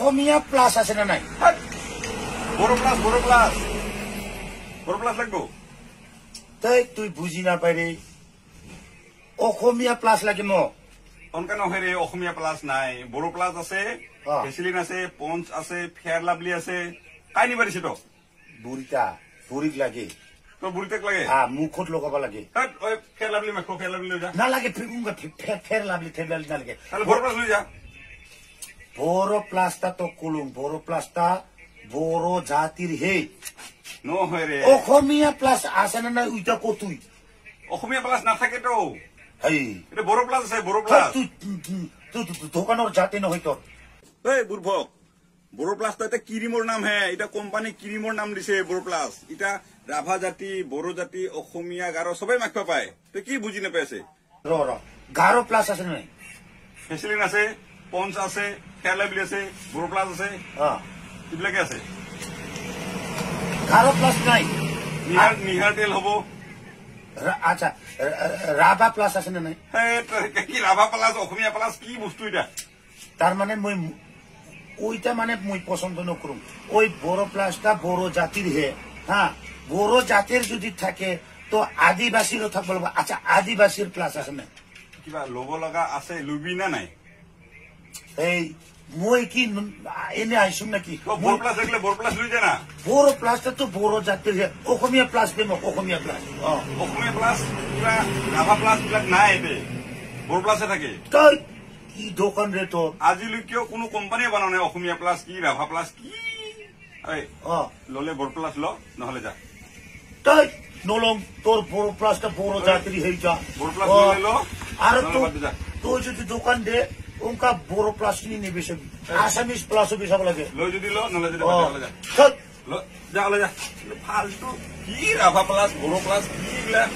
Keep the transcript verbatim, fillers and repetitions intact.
Asamiya plus আছে নে নাই? হাট! বড়ো প্লাছ, বড়ো প্লাছ। বড়ো প্লাছ লাগবো। তই তুই বুজি নাপাই ৰে। অসমীয়া প্লাছ লাগে মোক। অনকা নহয় ৰে, অসমীয়া প্লাছ নাই। বড়ো প্লাছ আছে, অ। ভেচলিন আছে, পঞ্চ আছে, ফেয়াৰ লাভলি আছে। কাই নিবা দিছে তো? বুঢ়ীতা, বুঢ়ীক লাগে। তোৰ বুঢ়ীতাক লাগে? হা, মুখত লগাব লাগে। হাট, ওই ফেয়াৰ লাভলি মাখো, ফেয়াৰ লাভলি লৈ যা। নালাগে, ফে-, ফে-, ফে-, ফেয়াৰ লাভলি, ফেয়াৰ লাভলি নালাগে। তাহলে বড়ো প্লাছ লৈ যা। বড়ো প্লাছটা তো কলুম, বড়ো প্লাছটা বড়ো জাতিৰ হে। নহয় ৰে। অসমীয়া প্লাছ আছে নে নাই, উইটা কতুই। অসমীয়া প্লাছ নাথাকে তো। হেই। এটা বড়ো প্লাছ আছে, বড়ো প্লাছ। তুই, তুই, তুই, তুই, তুই, তুই দোকানৰ জাতি নহয় তোৰ। এই বুৰ্ভক, বড়ো প্লাছ তো এটা ক্ৰীমৰ নাম হে, এটা কোম্পানী ক্ৰীমৰ নাম দিছে বড়ো প্লাছ। এটা ৰাভা জাতি, বড়ো জাতি, অসমীয়া, গাৰো সবেই মাখিব পায়। তই কি বুজি নাপাইছে? ৰ, ৰ। গাৰো প্লাছ আছে নে নাই? ভেচলিন আছে, পঞ্চ আছে, ফেয়াৰ লাভলি আছে, বড়ো প্লাছ আছে, অ। এইবিলাকে আছে। গাৰো প্লাছ নাই। নিহাৰ, নিহাৰ তেল হ'ব। ৰা-, আচ্ছা, ৰা-, ৰা-, ৰাভা প্লাছ আছে নে নাই? হে, তই কি ৰাভা প্লাছ, অসমীয়া প্লাছ, কি বস্তু এটা? তাৰ মানে মই, ওইটা মানে মই পছন্দ নকৰোঁ। ওই বড়ো প্লাছটা বড়ো জাতিৰ হে, হা? বড়ো জাতিৰ যদি থাকে, তো আদিবাসীৰো থাকিব লাগিব। আচ্ছা, আদিবাসীৰ প্লাছ আছে নে? কিবা ল'ব লগা আছে, লবি না নাই? এই, মই কি ন-, এনে আহিছোঁ নেকি? তো বড়ো প্লাছ লাগিলে বড়ো প্লাছ লৈ যা না। বড়ো প্লাছটা তো বড়ো জাতিৰ হে। অসমীয়া প্লাছ দে মোক, অসমীয়া প্লাছ। অ। অসমীয়া প্লাছ, কিবা ৰাভা প্লাছ বিলাক নাই এতে। বড়ো প্লাছে থাকে। তই কি দোকান ৰে তোৰ? আজিলৈকেও কোনো কোম্পানীয়ে বনোৱা নাই অসমীয়া প্লাছ কি, ৰাভা প্লাছ কি। এই, অ। ল'লে বড়ো প্লাছ ল, নহ'লে যা। তই নলং, তোৰ বড়ো প্লাছটা বড়ো জাতিৰ হেৰিটা। বড়ো প্লাছ অ। ল'লে ল, আৰু নহ'লে তো-, বাদ দে যা। তই যদি দোকান দে, উনকা বড়ো প্লাছ কিনি নিবি চাবি। আছামিজ প্লাছো বিচাৰিব লাগে। লৈ যদি ল, নহ'লে যদি অ। বাদ দে, যা। তই ল, যা, ওলাই যা। ফাল্টু কি ৰাভা প্লাছ, বড়ো প্লাছ, কি এইবিলাক?